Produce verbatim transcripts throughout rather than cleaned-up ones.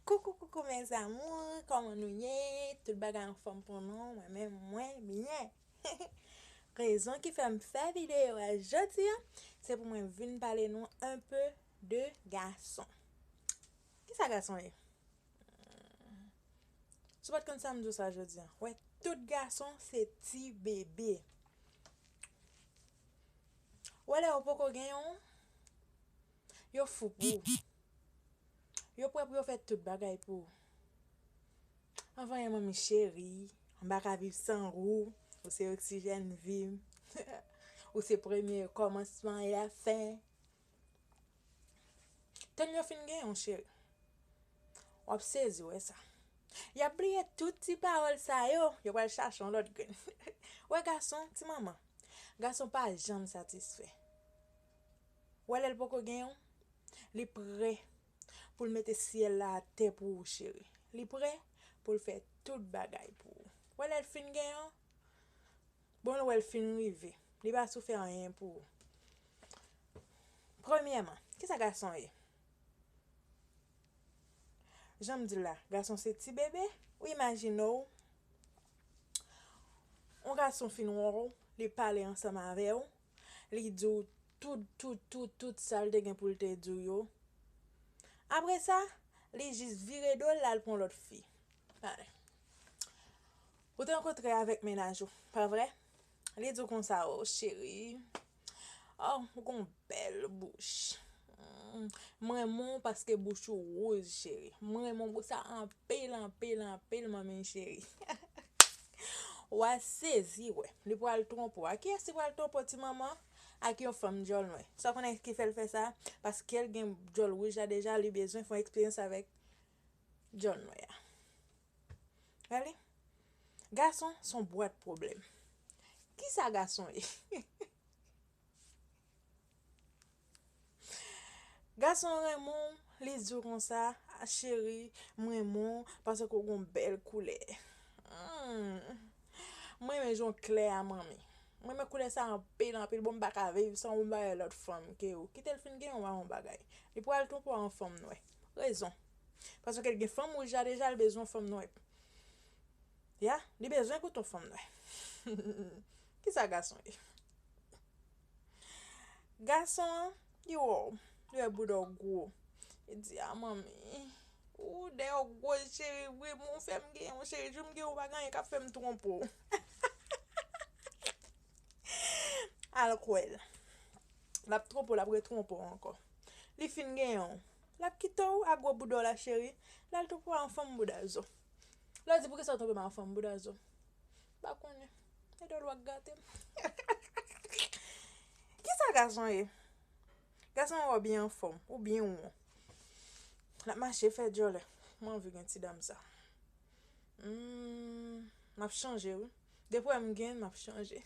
Koukou, koukou, mes amours, kòman nou ye? Tout bagay anfòm pou nou? Mwen menm, mwen byen. Rezon ki fè m fè videyo a jodi a, se pou mwen vin pale nou un peu de gason. Kisa gason ye? Si w pa t konn sa, m di w sa jodi a. Wè, tout gason se ti bebe. Wè, lè yo poko genyen w, yo fou pou ou. Yo prè pou yo fè tout bagay pou ou. Anvanyen manmi cheri, m pa ka viv san ou. Ou se oksijèn vi m. Ou se premye kòmansman e lafen. Tann yo fin genyen w, cheri. W ap sezi wè sa. Y ap bliye tout ti pawòl sa yo, yo pral chache yon lòt grenn. Wè gason, ti manman. Gason pa janm satisfè. Wè lè l poko genyen w, li prè pou l mete syèl la atè pou ou, cheri. Li prè pou l fè tout bagay pou ou. Wè lè l fin genyen w, bon, l wè l fin rive. Li pa sou fè anyen pou ou. Premyèman, kisa gason ye? Jan m di l la, gason se ti bebe. Ou imajine w, yon gason fin wè w, li pale ansanm avè w, li di w tout, tout, tout, tout sa l te gen pou l te di w yo. Apre sa, li jis vire do l, l al pran lòt fi. Gade. Ou te rankontre avèk mennaj ou, pa vre? Li di w konsa, "O cheri, o, ou gon bèl bouch. Mm, m renmen w paske bouch ou wouj, cheri. M renmen w pou sa anpil, anpil, anpil, manmi cheri." W a sezi, wè. Li pral twonpe w. Ak kiyès li pral twonpe w, ti manman? Ak yon fanm djòl nwè. Sa w konnen ki fè l fè sa? Paske l gen djòl wouj la deja, li bezwen fè yon eksperyans avèk djòl nwè a. Gade, gason se yon bwat pwoblèm. Kisa gason ye? Gason renmen w, li di w konsa, "A cheri, m renmen w paske w gen yon bèl koulè. Hmm. M renmen jan w klè a, manmi. M renmen koulè sa anpil, anpil. Bon, m pa ka viv san ou, m pa wè lòt fanm ke ou." Kite l fin gen yon, yon bagay. Li pral twonpe w a yon fanm nwè. Rezon. Paske l gen fanm wouj la deja, l bezwen yon fanm nwè. Ya, li bezwen koute yon fanm nwè. Kisa gason ye? Gason an, li wè w, li wè bouda w gwo. Li di, "A manmi, ou dèyè w gwo cheri, wi, men w fè m genyen w cheri, jou m genyen w pa gen anyen k ap fè m twonpe w." Al kwè l. L ap twonpe w, l ap retwonpe w ankò. Li fin genyen w, l ap kite w ak gwo bouda w la, cheri. L al twonpe w a yon fanm bouda zo. Lè w di, "Poukisa w twonpe m a yon fanm bouda zo?" M pa konnen. E dòl w ap gate m. Kisa gason ye? Gason wè w byen anfòm, ou byen won. L ap mache fè djòlè. Mwen anvi gen ti dam sa. Hmm, m ap chanje, wi. Depi w wè m gen, m ap chanje.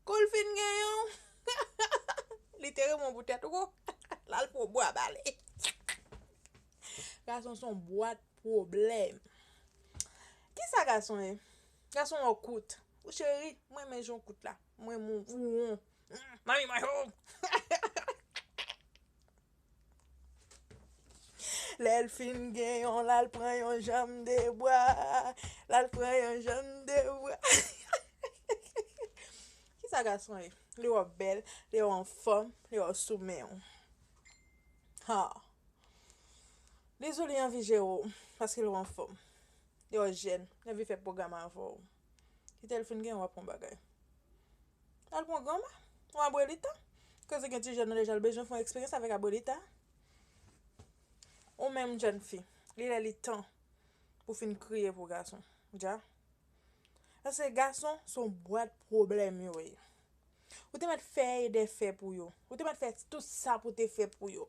Kou l fin genyen w, li te renmen w pou tèt ou, l al pran bwa bale. Gason se yon bwat pwoblèm. Kisa gason ye? Gason wè w kout. Ou cheri, mwen renmen jan w kout la. Mwen renmen w won. Mm, manmi mwen ho. Lè l fin gen yon, l al pran yon janm de bwa. L al pran yon janm de bwa. Kisa gason ye? Li wè w bèl, li wè w anfòm, li wè w sou men w. Ha. Li di w li anvi jere w, paske l wè w anfòm. Li wè w jèn, li anvi fè pwogram avè w. Kite l fin gen, w ap pran bagay. Al pran granma, w abwelita. Koze gen ti jèn nan deja, l bezwen fè yon eksperyans avèk abwelita. Ou menm jèn fi, li lè li tan pou fin kriye pou gason. Dja. Paske gason se yon bwat pwoblèm yo ye. Ou te mèt fè e dèfè pou yo. Ou te mèt fè tout sa pou te fè pou yo.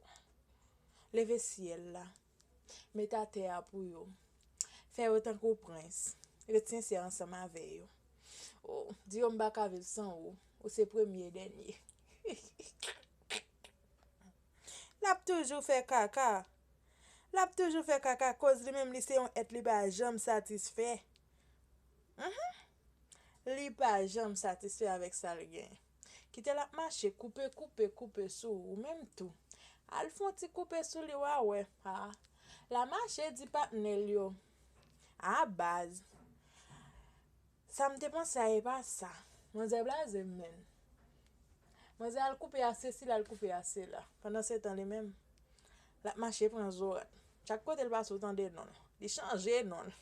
Leve syèl la. Met atè a pou yo. Fè yo tankou prens. Ret sensè ansanm avè yo. O, di yo m pa ka viv san ou. Ou se premye e dènye. L ap toujou fè kaka. L ap toujou fè kaka, koz li menm li se yon èt li pa janm satisfè. Mhm. Li pa janm satisfè avèk sa l gen. Kite l ap mache, koupe, koupe, koupe sou ou menm tou. Al fè yon ti koupe sou li, w a wè. Ah. L a mache di patnè l yo. A baz. Sa m te panse a, e pa sa. Manzè blaze m, menn. Manzè al koupe a sesi, l al koupe a sela. Pandan se tan, li menm, l ap mache pran zorat. Chak kote l pase, ou tande non l. Li chanje non l.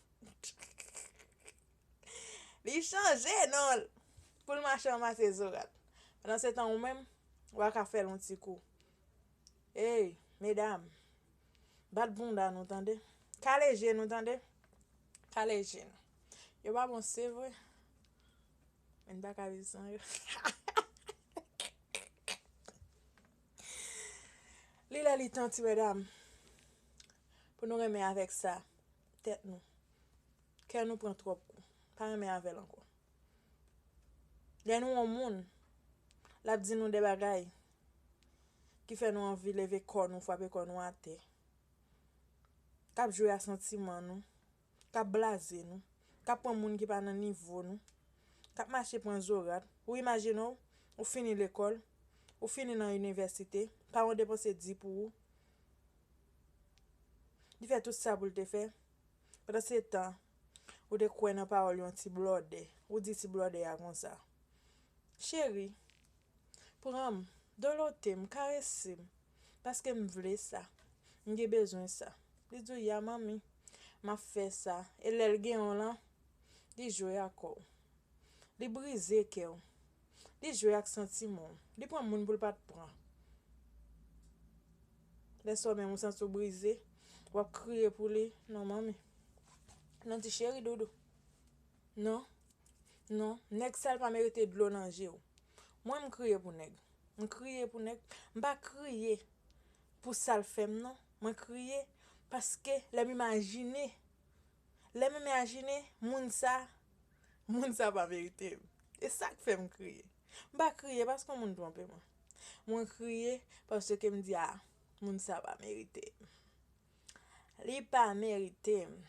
Li chanje non l pou l mache ranmase zorat. Pandan se tan, ou menm, w a ka fè l yon ti kou. Ey, medam, bat bounda nou, tande. Kale je nou, tande. Kale je nou. Yo pa bon, se vre. Men n pa ka viv san yo. Li lè li tan, ti medam, pou nou renmen avèk sa tèt nou. Kè nou pran twòp kou. Pa renmen avè l ankò. Lè nou wè yon moun, l ap di nou de bagay ki fè nou anvi leve kò nou, frape kò nou atè, k ap jwe a santiman nou, k ap blaze nou, k ap pran moun ki pa nan nivo nou, k ap mache pran zorat. Ou imajine w, ou fini lekòl, ou fini nan inivèsite, paran w depanse di pou ou. Li fè tout sa pou l te fè. Pandan se tan, ou te kwè nan pawòl yon ti blòdè. Ou di ti blòdè a konsa, cheri, pran m, dolote m, karese m, paske m vle sa. M gen bezwen sa. Li di w, ya manmi, m ap fè sa. E lè l gen w lan, li jwe ak kò w. Li brize kè w. Li jwe ak santiman w. Li pran moun pou l pa t pran. Lè sa w menm ou santi w brize, w ap kriye pou li. Non, manmi. Non, ti cheri doudou. Non. Non. Nèg sa l pa merite dlo nan je w. Mwen, m kriye pou nèg. M kriye pou nèg. M pa kriye pou sa l fè m, non. Mwen kriye paske lè m imajine, lè m imajine moun sa, moun sa pa merite m. E sa k fè m kriye. M pa kriye paske yon moun twonpe mwen. Mwen kriye paske m di, a, moun sa pa merite m. Li pa merite m.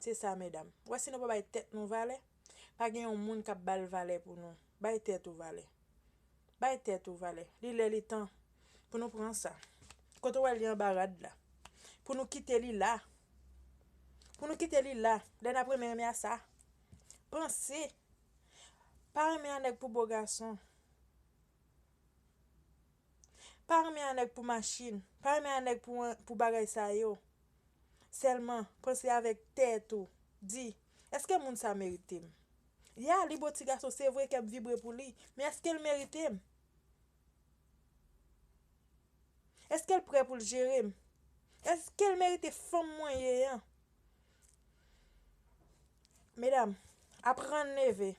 Se sa, medam. Ou wè, si nou pa bay tèt nou valè, pa gen yon moun k ap ba l valè pou nou. Bay tèt ou valè. Bay tèt ou valè. Li lè, li tan pou nou pran sa. Kote w wè li anba rad la? Pou nou kite li la. Pou nou kite li la. Lè n ap renmen, renmen a sa. Panse. Pa renmen a nèg pou bo gason. Pa renmen a nèg pou machin. Pa renmen a nèg pou, pou bagay sa yo. Sèlman, panse avèk tèt ou. Di, èske moun sa merite m? Ya, li bo ti gason, se vre, kè m vibre pou li. Men èske l merite m? Èske l prè pou l jere m? Èske l merite fanm mwen ye an? Medam, aprann leve,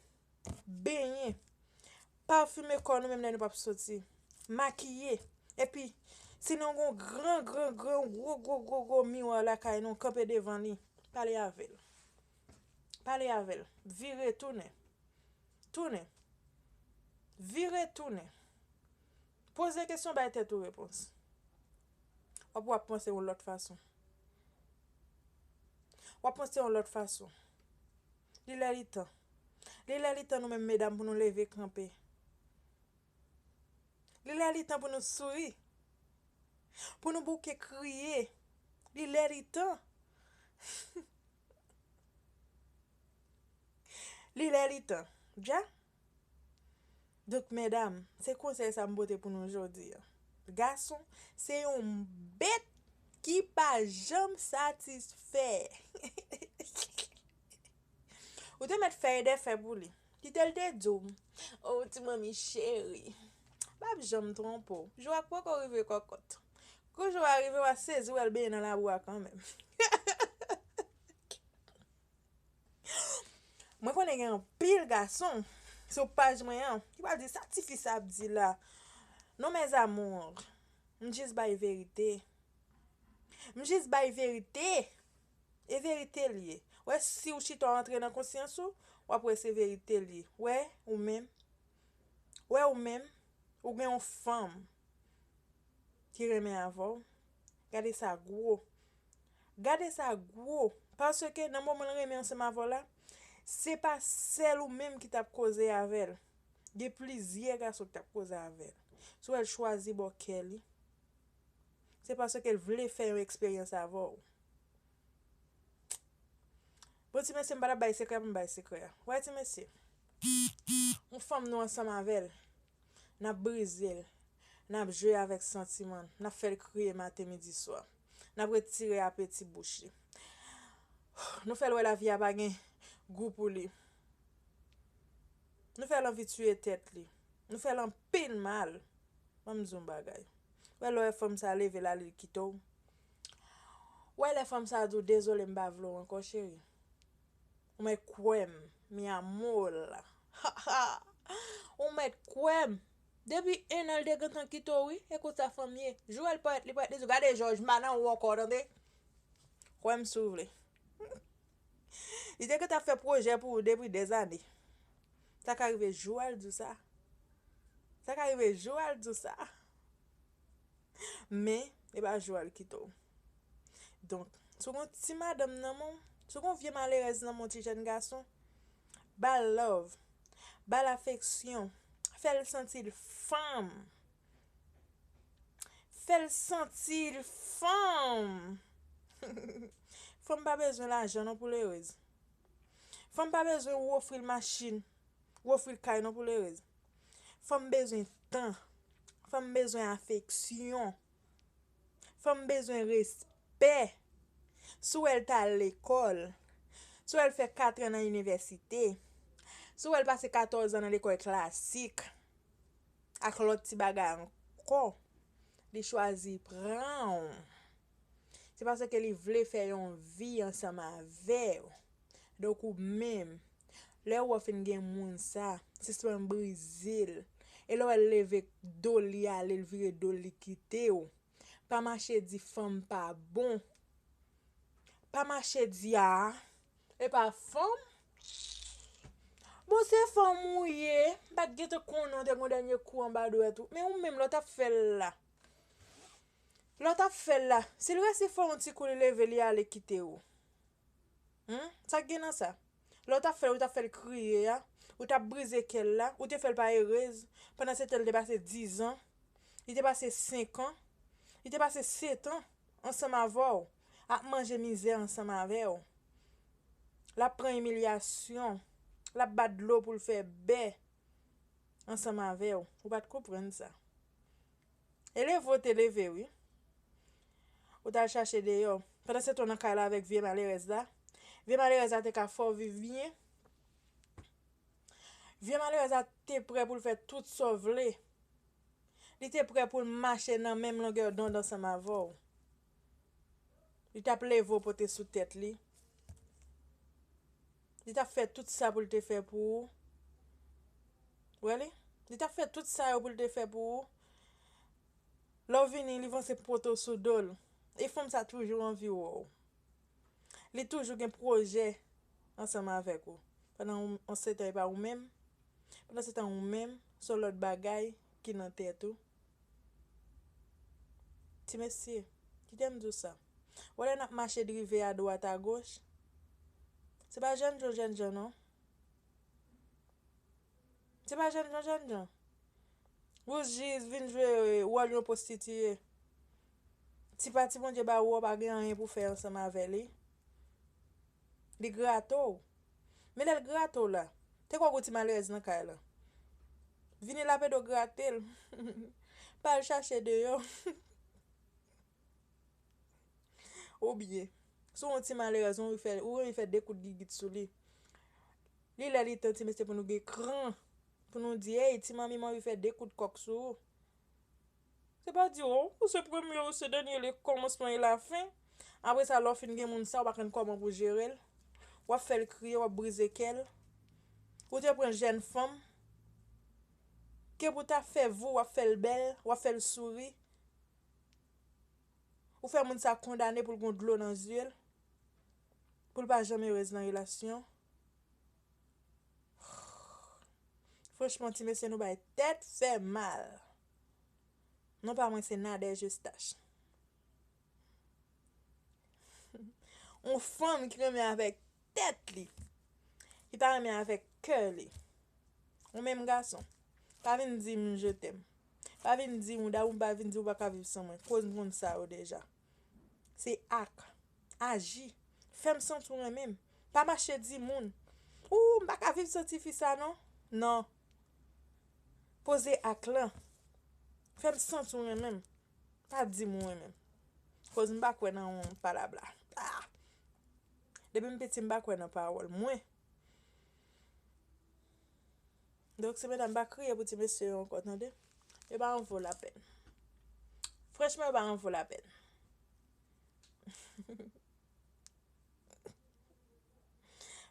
benyen, pafime kò nou menm lè nou p ap soti, makiye. Epi, si nou gen yon gran, gran, gran, gwo, gwo, gwo, gwo miwa lakay nou, kanpe devan li, pale avè l. Pale avè l. Vire tounen. Tounen. Vire tounen. Poze kesyon, bay tèt ou repons. W ap, w ap panse yon lòt fason. W ap panse yon lòt fason. Li lè, li tan. Li lè, li tan, nou menm medam, pou nou leve kanpe. Li lè, li tan pou nou souri. Pou nou bouke kriye. Li lè, li tan. Li lè, li tan. Ja? Donk, medam, se konsèy sa m pote pou nou jodi a. Gason, se yon bèt ki pa janm satisfè. Ou te mèt fè e defè pou li. Kite l te di w, o, ti manmi cheri, m p ap janm twonpe w. Jou a poko rive kòkòt. Kou jou a rive, w a sezi, w al benyen nan labou a kanmenm. Mwen konnen gen anpil gason sou paj mwen an ki pral di, sa tifi sa ap di la? Non, mes amours, m jis bay verite. M jis bay verite. E verite l ye. Wè, si w chita w antre nan konsyans ou, w ap wè se verite l ye. Wè, ou menm. Wè, ou menm. Ou gen yon fanm ki renmen avè w. Gade sa gwo. Gade sa gwo. Paske nan moman l renmen ansanm avè w la, se pa sèl ou menm ki t ap koze avè l. Gen plizyè gason ki t ap koze avè l. Si w wè l chwazi bò kè li, Se paske l vle fè yon eksperyans avè w. Bon, ti mesye, m pa t ap bay sekrè pou m bay sekrè a. Wè, ti mesye, yon fanm nou ansanm avè l, n ap brize l, n ap jwe avèk santiman l, n ap fè l kriye maten, midi, swa, n ap retire apeti bouch li. Nou fè l wè lavi a pa gen gou pou li. Nou fè l anvi tiye tèt li. Nou fè l anpil mal. Ban m di w yon bagay. Wè lè w wè fanm sa leve l ale, l kite w. Wè lè fanm sa di w, dezole, m pa vle w ankò, cheri. Ou mèt kwè m, mi amor. Ou mèt kwè m. Depi en an, l te gentan kite w, wi. E konsa fanm ye. Jou wè l parèt, li parèt, li di w, gade Jòj, m pa nan ou ankò, tande. Kwè m si w vle. Li te gentan ap fè pwojè pou ou depi dèzane. Sa ka rive jou a l di w sa. Sa ka rive jou a l di w sa. Men, e pa jou a l kite w. Donk, si w gen yon ti madanm nan men w, si w gen yon vye malerèz nan men w, ti jèn gason, ba l love, ba l afeksyon, fè l santi l fanm. Fè l santi l fanm. Fanm pa bezwen lajan non pou l erez. Fanm pa bezwen ou ofri l machin, ou ofri l kay non pou l erez. Fanm bezwen tan. Fanm bezwen afeksyon. Fanm bezwen respè. Si w wè l t al lekòl, si w wè l fè kat an nan inivèsite, si w wè l pase katòz an nan lekòl klasik, ak lòt ti bagay ankò, li chwazi pran w. Se paske li vle fè yon vi ansanm avè w. Donk ou menm, lè w wè w fin gen moun sa, sispann brize l. E lè w wè l leve do l li ale, l vire do l li kite w. Pa mache di fanm pa bon. Pa mache di a, e pa fanm. Bon, se fanm ou ye, m pa t gentan konnen w te gen dènye kou anba dwèt ou. Men ou menm, lè w t ap fè l la. Lè w t ap fè l la, si l resi fè yon ti kou, li leve, li ale kite w. Humm, sa k gen nan sa? Lè w t ap fè l, ou t ap fè l kriye a, ou t ap brize kè l la, ou te fè l pa erez, pandan se tan li te pase diz an, li te pase senk an, li te pase sèt an ansanm avè w, ap manje mizè ansanm avè w. L ap pran imilyasyon, l ap bat dlo pou l fè bè ansanm avè w. Ou pa t konprann sa. E leve w te leve, wi. Ou t al chache deyò. Pandan se tan w nan kay la avèk vye malerèz la. Vye malerèz la te ka fè w viv byen. Vye malerèz la te prè pou l fè tout sa w vle. Li te prè pou l mache nan menm longè dond ansanm avè w. Li t ap leve w pote sou tèt li. Li t ap fè tout sa pou l te fè pou ou. Wè li? Li t ap fè tout sa yo pou l te fè pou ou. Lè w vini, li vanse pote w sou do l. E fanm sa toujou anvi wè w. Li toujou gen pwojè ansanm avèk ou. Pandan ou, an se tan e pa ou menm. Pandan se tan ou menm, se yon lòt bagay ki nan tèt ou. Ti mesye, kite m di w sa. Wè lè n ap mache drive adwat agoch, se pa jènjan jènjan non. Se pa jènjan jènjan. Ou jis vin jwe wòl yon pwostitiye. Ti pati Bondye ba ou a, ou pa gen anyen pou fè ansanm avè li. Li grate w. Men lè l grate w la, te kwè w gon ti malerèz nan kay la. Vini lapèdo grate l. Pa al chache deyò. Oubyen, si w yon ti malerèz, ou anvi fè, ou anvi fè de kout gigit sou li. Li lè li tan, ti mesye, pou nou gen kran. Pou nou di, ey, ti manmi, m anvi fè de kout kòk sou ou. Se pa di, o, ou se premye, ou se dènye, le kòmansman e la fen. Apre sa, lè w fin gen moun sa, ou pa konn kòman pou jere l. W ap fè l kriye, w ap brize kè l. Ou te pran jèn fanm. Ke pou ta fè vou, w ap fè l bèl, w ap fè l souri. Ou fè moun sa kondane pou l gon dlo nan zye l. Pou l pa janm erez nan relasyon. Franchman, ti mesye, nou bay tèt fè mal. Non pa mwen, se Nadège Eustache. Yon fanm ki renmen avèk tèt li. Li pa renmen avèk kè li. Ou menm gason, pa vin di m je t'aime. Pa vin di m, ou pa vin di ou pa ka viv san mwen. Koz m konn sa yo deja. Se ak. Aji. Fè m santi w renmen m. Pa mache di moun, ou, m pa ka viv san tifi sa non. Non. Poze ak lan. Fè m santi w renmen m. Pa di m ou renmen m. Koz m pa kwè nan yon palabla. Ah! Depi m piti, m pa kwè nan pawòl mwen. Donk, se medam pa kriye pou ti mesye yo ankò, tande? Yo pa anvo lapèn. Franchman, yo pa anvo lapèn.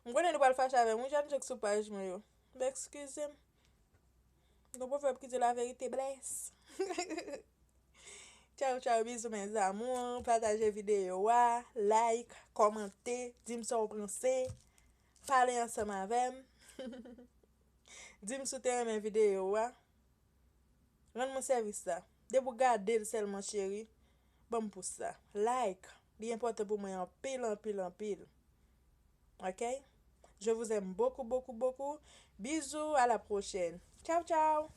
M konnen nou pral fache avè m, wi, jan jèk sou paj mwen yo. Men eskize m. Gon pwovèb ki di la verite blès. Tchaw, tchaw, bizou, mes amours. Pataje videyo a, like, kòmante, di m sa w panse. Pale ansanm avè m. Di m si w te renmen videyo a. Rann mwen sèvis la. Depi w gade l sèlman, cheri, ban m pous la. Like. Li enpòtan pou mwen anpil, anpil, anpil. Ok? Je vous aime beaucoup, beaucoup, beaucoup. Bisous, à la prochaine. Tchaw, tchaw.